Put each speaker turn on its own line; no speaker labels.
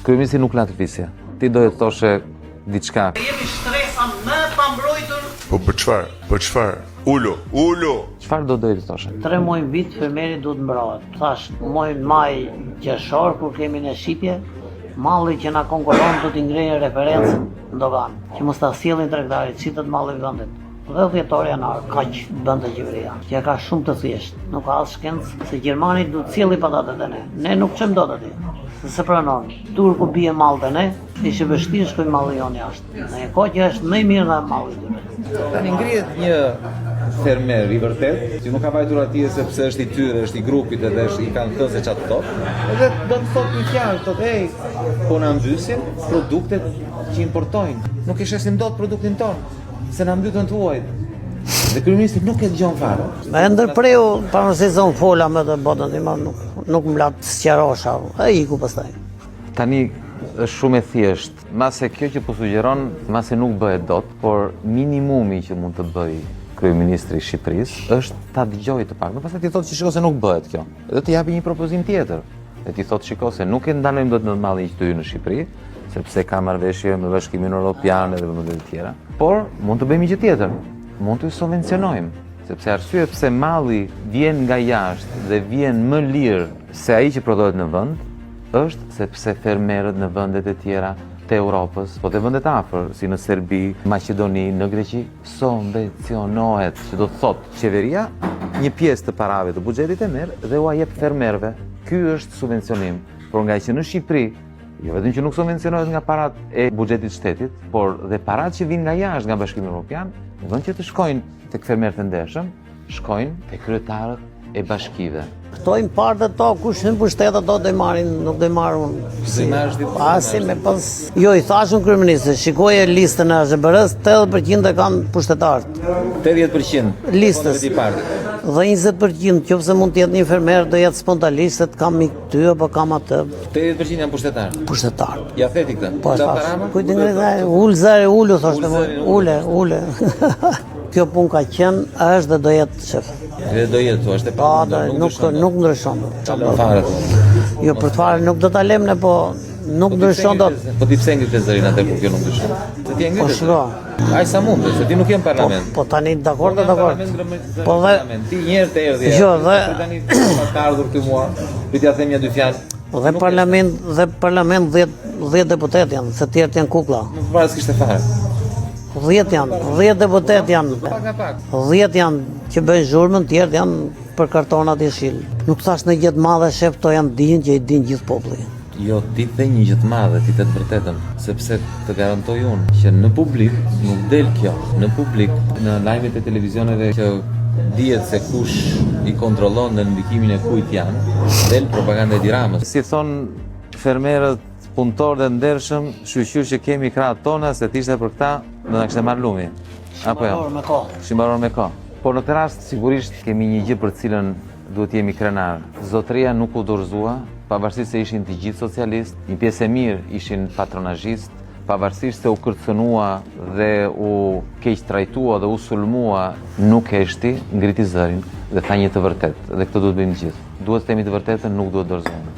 Kryeministri nuk la të flisje. Ti doje të thoshe diçka.
Jemi shtresa më e pambrojtur.
Po për çfarë? Për çfarë? Ulu, ulu.
Çfarë do doje të thoshe?
Tre muaj në vit fermeri duhet mbrohet. Thash, muajin maj qershor kur kemi ne shitje, malli që na konkurron do t'i ngrejë referencën në doganë, që mos ta sjellin tregtarit, shitet malli i vendit. Dhe dhjetor janar, kaq bënte qeveria, që e ka shumë të thjeshtë, nuk ka as shkencë, se gjermani duhet të sjelli patatet te ne. Ne nuk çojmë dot atje, se s'e pranon. Turku bie mall te ne, ishte vështirë shkojë malli jonë jashtë. Në një kohë që është më i mirë nga malli i tyre.
Tani ngrihet një fermer i vërtet, që nuk ka vajtur atje sepse është i tyre, është i grupit edhe është i kanë thënë se çfarë të thotë. Edhe do të thotë një fjalë, thotë, "Ej, po na mbysin produktet që importojnë. Nuk e shesim dot produktin tonë, se na mbytën të huajt." Dhe kryeministri nuk e dëgjon fare.
Më ndërpreu, pavarësisht se unë fola me të botën time, nuk nuk më la të sqarosha. Ai iku pastaj.
Tani është shumë e thjeshtë. Mase kjo që po sugjeron, mase nuk bëhet dot, por minimumi që mund të bëjë kryeministri i Shqipërisë është ta dëgjojë të paktën, pastaj t'i thotë që shiko se nuk bëhet kjo. Dhe t'i japi një propozim tjetër. Dhe t'i thotë shiko se nuk e ndalojmë dot në mallin që të hyjë në Shqipëri, sepse ka marrëveshje me Bashkimin Evropian edhe me vende të tjera. Por mund të bëjmë një gjë tjetër. Mund të subvencionojmë, sepse arsye pse malli vjen nga jashtë dhe vjen më lirë se ai që prodhohet në vend, është sepse fermerët në vendet e tjera të Europës, po dhe vendet afër, si në Serbi, Maqedoni, në Greqi, subvencionohet, që do të thotë qeveria një pjesë të parave të buxhetit e merr dhe ua jep fermerëve. Ky është subvencionim, por nga që në Shqipëri jo vetëm që nuk subvencionohet nga parat e buxhetit të shtetit, por dhe parat që vijnë nga jashtë nga Bashkimi Evropian, në vend që të shkojnë tek fermerët e ndershëm, shkojnë te kryetarët e bashkive.
Këto impartet to, kush hyn pushtet ato do i marrin, nuk do i marr unë.
Si marrësh ti?
Pasi me pas. Jo, i thashë unë kryeministrit, shikoje listën e AZHBR-së, 80% e kanë pushtetarët.
80%
listës. Dhe 20% qofse mund të jetë një fermer, do jetë spontalisht se të kam mik ty apo kam atë.
80% janë pushtetarë.
Pushtetarë.
Ja the ti këtë.
Po, thashë. Kujt i ngre ul zëri, ulu thoshte më. Ule, ule. Kjo punë ka qenë, është dhe do jetë shef.
Dhe do jetë, thua, është e
Po, do, nuk nuk ndryshon.
Fare.
Jo, për të fare nuk do ta lëmë ne, po nuk po ndryshon dot.
Po ti pse ngritë zërin atë kur kjo nuk ndryshon? Se ti e ngritë.
Po shiko.
Ai sa mund, se ti nuk je në parlament.
Po, po tani dakord, po, dakord. Po dhe
ti një herë të erdhi.
Jo, dhe
tani pa ka ardhur ty mua, ti t'ia them një dy fjalë.
Dhe parlament, dhe parlament 10 10 deputetë janë, se tjerët janë kuklla.
Nuk para s'kishte fare.
10 janë, 10 deputetë janë. 10 janë që bëjnë zhurmën, tjerët janë për kartonat jeshil. Nuk thash ndonjë gjë të madhe, shef, to janë dijen që i din gjithë
populli. Jo, ti the një gjë të madhe, ti the të vërtetën, sepse të garantoj unë që në publik nuk del kjo. Në publik, në lajmet e televizioneve që dihet se kush i kontrollon dhe në ndikimin e kujt janë, del propaganda e Edi Ramës. Si thonë fermerët punëtorë dhe ndershëm, shyqyr që kemi krahët tona, se të ishte për këta, do na kishte marrë lumi.
Apo jo? me
kohë. Kishim mbaruar me kohë. Por në këtë rast, sigurisht, kemi një gjë për të cilën duhet të jemi krenar. Zotëria nuk u dorëzua, pavarësisht se ishin të gjithë socialistë, një pjesë e mirë ishin patronazhistë, pavarësisht se u kërcënua dhe u keqtrajtua dhe u sulmua, nuk heshti, ngriti zërin dhe tha një të vërtetë. Dhe këtë duhet bëjmë të gjithë. Duhet të themi të vërtetën, nuk duhet dorëzohemi.